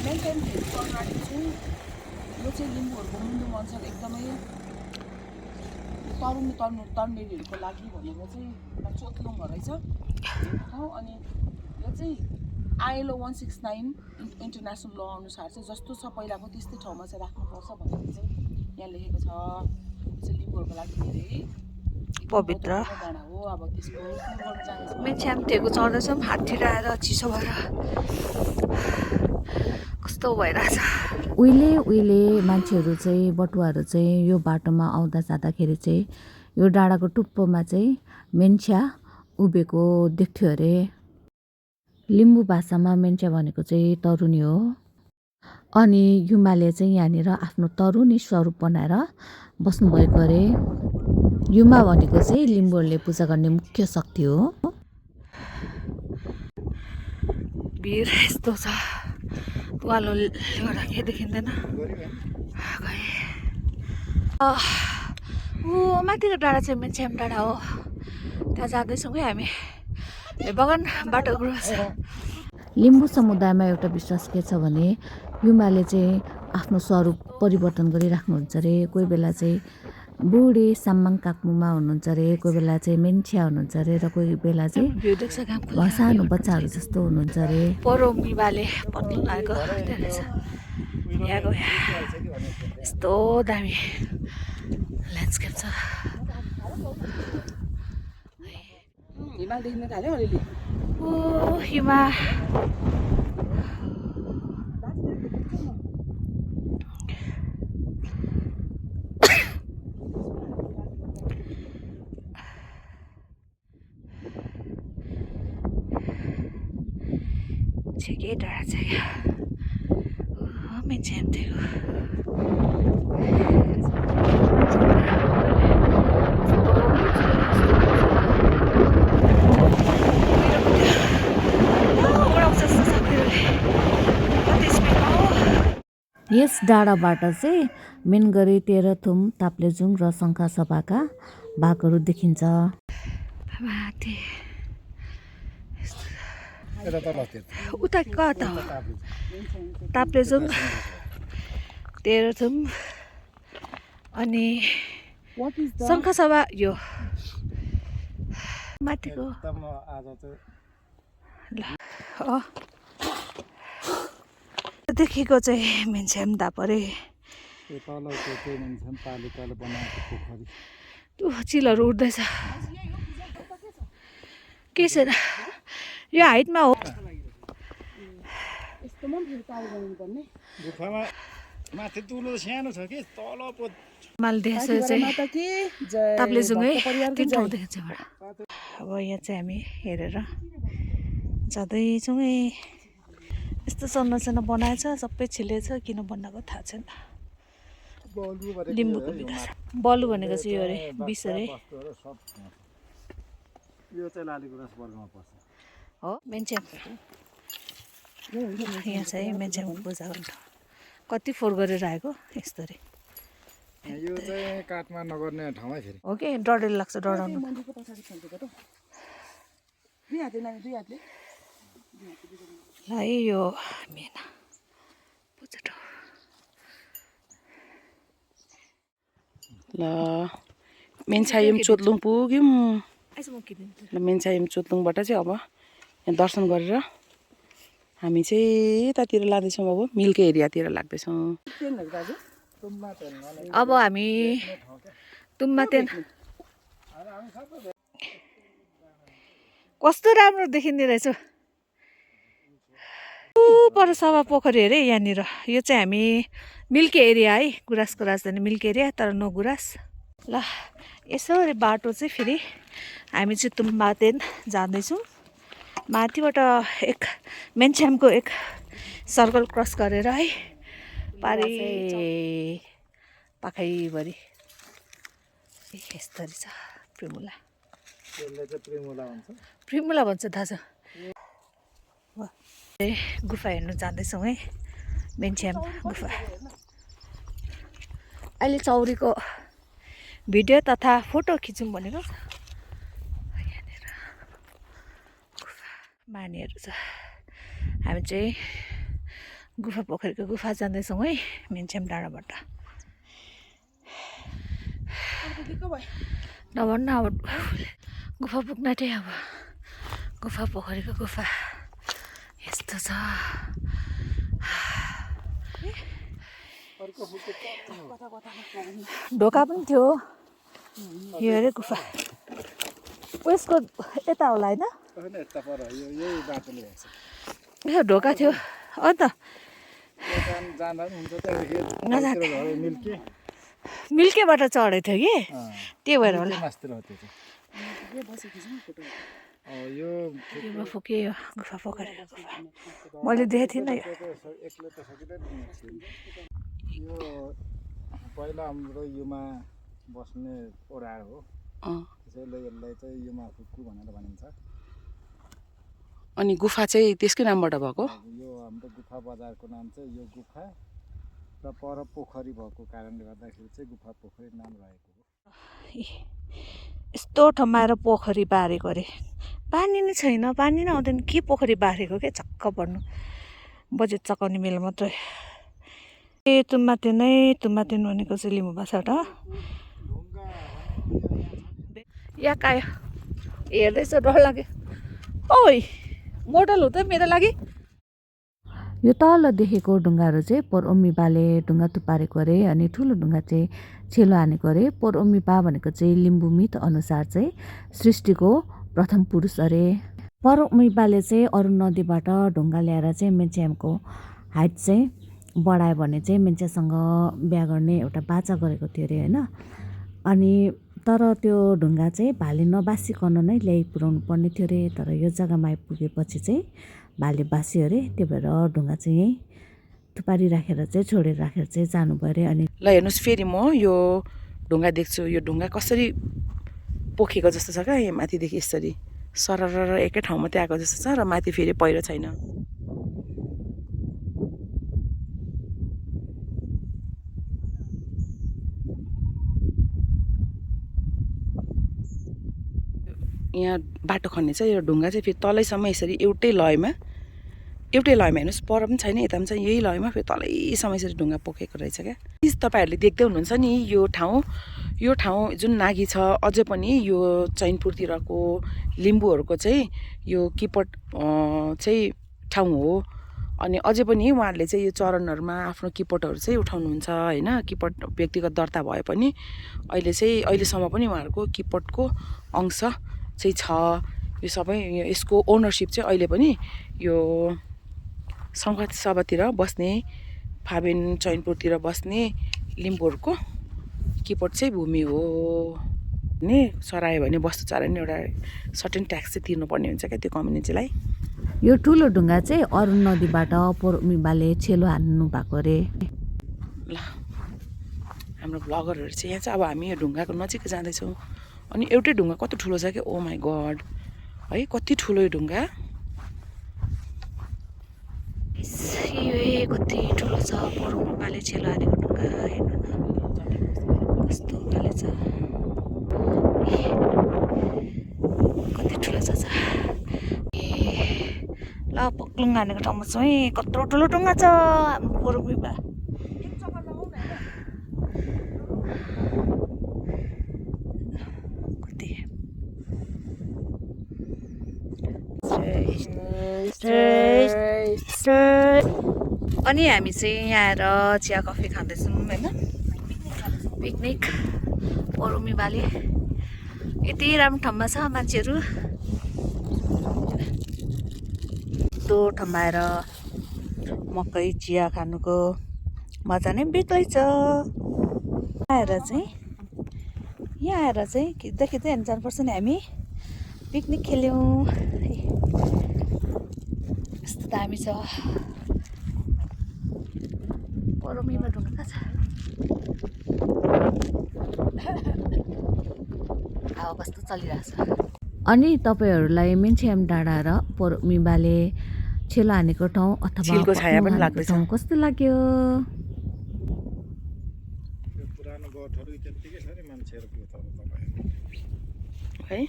Main time फेरि अगाडि चाहिँ यो चाहिँ लिम्बूहरूको मुन्डु मनसर एकदमै तरुणीहरूको लागि भनेर चाहिँ एउटा चोतलुङ रहेछ ठाउँ। अनि यो चाहिँ ILO 169 इन्टरनेसनल ल अनुसार चाहिँ जस्तो छ पहिलाको त्यस्तै ठाउँमा चाहिँ राख्नुपर्छ भनेर चाहिँ यहाँ लेखेको छ। चाहिँ लिम्बूहरूको लागि धेरै पवित्र डाँडा हो। अब त्यसको मेच्याम्टेको चढ्दैछौँ हात्ती आएर चिसो भएर कस्तो भइरहेछ। उहिले मान्छेहरू चाहिँ बटुवाहरू चाहिँ यो बाटोमा आउँदा जाँदाखेरि चाहिँ यो डाँडाको टुप्पोमा चाहिँ मेन्च्या उभिएको देख्थ्यो अरे। लिम्बू भाषामा मेन्च्या भनेको चाहिँ तरुनी हो। अनि युमाले चाहिँ यहाँनिर आफ्नो तरुनी स्वरूप बनाएर बस्नुभएको अरे। युमा भनेको चाहिँ लिम्बूहरूले पूजा गर्ने मुख्य शक्ति हो। भिड यस्तो छ उकालो एउटा केही देखिँदैन। माथिको डाँडा चाहिँ मेच्याम डाँडा हो। त्यहाँ जाँदैछौँ है हामी। बगान बाटो क्रस। लिम्बू समुदायमा एउटा विश्वास के छ भने युमाले चाहिँ आफ्नो स्वरूप परिवर्तन गरिराख्नुहुन्छ अरे। कोही बेला चाहिँ बुढी साम्माङ काक्मुमा हुनुहुन्छ अरे, कोही बेला चाहिँ मेन्च्या हुनुहुन्छ अरे, र कोही बेला चाहिँ सानो बच्चाहरू जस्तो हुनुहुन्छ अरे। परोमिबाले पत्लो लागेको यहाँको यस्तो दामी ल्यान्डस्केप छ। हिमाल देखिन थाल्यो अलिअलि। ओ हिमा के डाँडा छ मेच्याम्टेको। यस डाँडाबाट चाहिँ मेन गरी तेह्रथुम, ताप्लेजुङ र शङ्खसभाका भागहरू देखिन्छ। उता कता हो ताप्लेजुङ, तेह्रथुम अनि शङ्खसभा यो माथिको देखेको चाहिँ मेन्च्याम दापरे चिलहरू उठ्दैछ। के छैन यो हाइटमा हो। ताप्लेजुङ है 3 ठाउँ देखिन्छ। अब यहाँ चाहिँ हामी हेरेर जाँदैछौँ है। यस्तो संरचना बनाएछ, सबै छिलेछ, किन बनाएको थाहा छैन। लिम्बूको विकास बलु भनेको चाहिँ यो अरे विष अरे हो। मेन्च्याम यहाँ चाहिँ मेन्च्यामको पूजा गर्नु कति फोहोर गरेर आएको यस्तो अरे। यो चाहिँ काठमा नगर्ने ठाउँै फेरि हो कि डरले लाग्छ डराउनु। ल यो मेन पूजा ठाउँ। ल मेन्च्याम चोतलुङ पुग्यौँ। ल मेन्च्याम चोतलुङबाट चाहिँ अब यहाँ दर्शन गरेर हामी चाहिँ यतातिर लाँदैछौँ। अब मिल्के एरियातिर लाग्दैछौँ। अब हामी तुम्मातेन कस्तो राम्रो देखिँदो रहेछ। पर सभा पोखरी अरे यहाँनिर। यो चाहिँ हामी मिल्के एरिया है, गुराँसको राजधानी मिल्के एरिया, तर नो गुराँस। ल यसो बाटो चाहिँ फेरि हामी चाहिँ तुम्बातेन जाँदैछौँ। माथिबाट एक मेन्च्यामको एक सर्कल क्रस गरेर है पारि पाखैभरि यस्तरी छ प्रिमुला। प्रिमुला भन्छ थाहा छ। गुफा हेर्नु जाँदैछौँ है, मेन्च्याम गुफा। अहिले चौरीको भिडियो तथा फोटो खिचौँ भनेको। यहाँनिर गुफा मानेहरू छ। हामी चाहिँ गुफा पोखरीको गुफा जाँदैछौँ है मेन्चेम डाँडाबाट। नभन्न अब गुफा पुग्न चाहिँ अब गुफा पोखरीको गुफा यस्तो छ। ढोका पनि थियो यो अरे गुफा उयसको यता होला होइन यो ढोका थियो अन्त मिल्केबाट चढेको थियो कि त्यही भएर होला यो फुके यो गुफा पोखरीको गुफा मैले देखेको थिइनँ यो पहिला हाम्रो युमा बस्ने ओडार हो त्यसैले यसलाई चाहिँ युमा फुक्कु भनेर भनिन्छ। अनि गुफा चाहिँ त्यसकै नामबाट भएको? यो हाम्रो गुफा बजारको नाम चाहिँ यो गुफा र पर पोखरी भएको कारणले गर्दाखेरि चाहिँ गुफा पोखरी नाम रहेको हो। यस्तो ठाउँमा आएर पोखरी बारेको अरे पानी नै छैन पानी नै आउँदैन के पोखरी बारेको के छक्क पर्नु बजेट चकाउने बेला मात्रै। ए तुमातेन भनेको चाहिँ लिम्बू भाषाबाट यहाँ आयो हेर्दैछ डर लाग्यो ओइ मोडल हो त मेरो लागि। यो तल देखेको ढुङ्गाहरू चाहिँ पोरओमिपाले ढुङ्गा थुपारेको अरे अनि ठुलो ढुङ्गा चाहिँ छेलो हानेको अरे। पोरओमिपा भनेको चाहिँ लिम्बू मिथ अनुसार चाहिँ सृष्टिको प्रथम पुरुष अरे। पोरओमिपाले चाहिँ अरू नदीबाट ढुङ्गा ल्याएर चाहिँ मेन्चेमको हाइट चाहिँ बढायो भने चाहिँ मेन्चेसँग बिहा गर्ने एउटा बाचा गरेको थियो अरे होइन। अनि तर त्यो ढुङ्गा चाहिँ भाले नबासिकन नै ल्याइ पुर्याउनु पर्ने थियो अरे तर यो जग्गामा आइपुगेपछि चाहिँ भाले बास्यो अरे त्यो भएर ढुङ्गा चाहिँ यहीँ थुपारी राखेर चाहिँ छोडेर राखेर चाहिँ जानुभयो अरे। अनि ल हेर्नुहोस् फेरि म यो ढुङ्गा देख्छु यो ढुङ्गा कसरी पोखेको जस्तो छ क्या यहाँ माथिदेखि यसरी सरर एकै ठाउँमा त्यहाँ आएको जस्तो छ र माथि फेरि पहिरो छैन। यहाँ बाटो खन्ने चाहिँ यो ढुङ्गा चाहिँ फेरि तलैसम्म यसरी एउटै लयमा हेर्नुहोस् पर पनि छैन यता पनि छैन यही लयमा फेरि तलैसम्म यसरी ढुङ्गा पोखेको रहेछ क्या। प्लिज तपाईँहरूले देख्दै हुनुहुन्छ नि यो ठाउँ जुन नागी छ अझै पनि यो चैनपुरतिरको लिम्बूहरूको चाहिँ यो किपट चाहिँ ठाउँ हो। अनि अझै पनि उहाँहरूले चाहिँ यो चरणहरूमा आफ्नो किपटहरू चाहिँ उठाउनुहुन्छ होइन। किपट व्यक्तिगत दर्ता भए पनि अहिलेसम्म पनि उहाँहरूको किपटको अंश चाहिँ छ। यो सबै यसको ओनरसिप चाहिँ अहिले पनि यो सभातिर बस्ने फाबेन चैनपुरतिर बस्ने लिम्बूहरूको किपट चाहिँ भूमि हो ने सरायो भने वस्तु चराउने एउटा सर्टेन ट्याक्स चाहिँ तिर्नुपर्ने हुन्छ क्या त्यो कम्युनिटीलाई। यो ठुलो ढुङ्गा चाहिँ अरुण नदीबाट पोरओमिपाले छेलो हान्नु भएको अरे। ल हाम्रो ब्लगरहरू चाहिँ यहाँ चाहिँ अब हामी यो ढुङ्गाको नजिक जाँदैछौँ अनि एउटै ढुङ्गा कस्तो ठुलो छ कि ओ माई गड है कति ठुलो यो ढुङ्गा कति ठुलो छ पोरओमिपाले छेलो हानेको ढुङ्गा हेर्नु न कस्तो खाले छ कति ठुलो छ ल पक्लुङ हानेको ठाउँमा छ है कत्रो ठुलो ढुङ्गा छ हाम्रो पोरओमिपा। अनि हामी चाहिँ यहाँ आएर चिया कफी खाँदैछौँ होइन पिकनिक पोरओमिपाले यति राम्रो ठाउँमा छ मान्छेहरू यस्तो ठाउँमा आएर मकै चिया खानुको मजा नै बेग्लै छ। यहाँ आएर चाहिँ खिच्दै खिच्दै जानुपर्छ नि हामी पिकनिक खेल्यौँ यस्तो दामी छ पोरओमिपा ढुङ्गा छ हावा कस्तो चलिरहेछ। अनि तपाईँहरूलाई मेन्चेम डाँडा र पोरओमिपाले छेलो हानेको ठाउँ अथवा छाया पनि लाग्दैछ ठाउँ कस्तो लाग्यो पुरानो गठहरू त्यतिकै छ नि मान्छेहरूको है।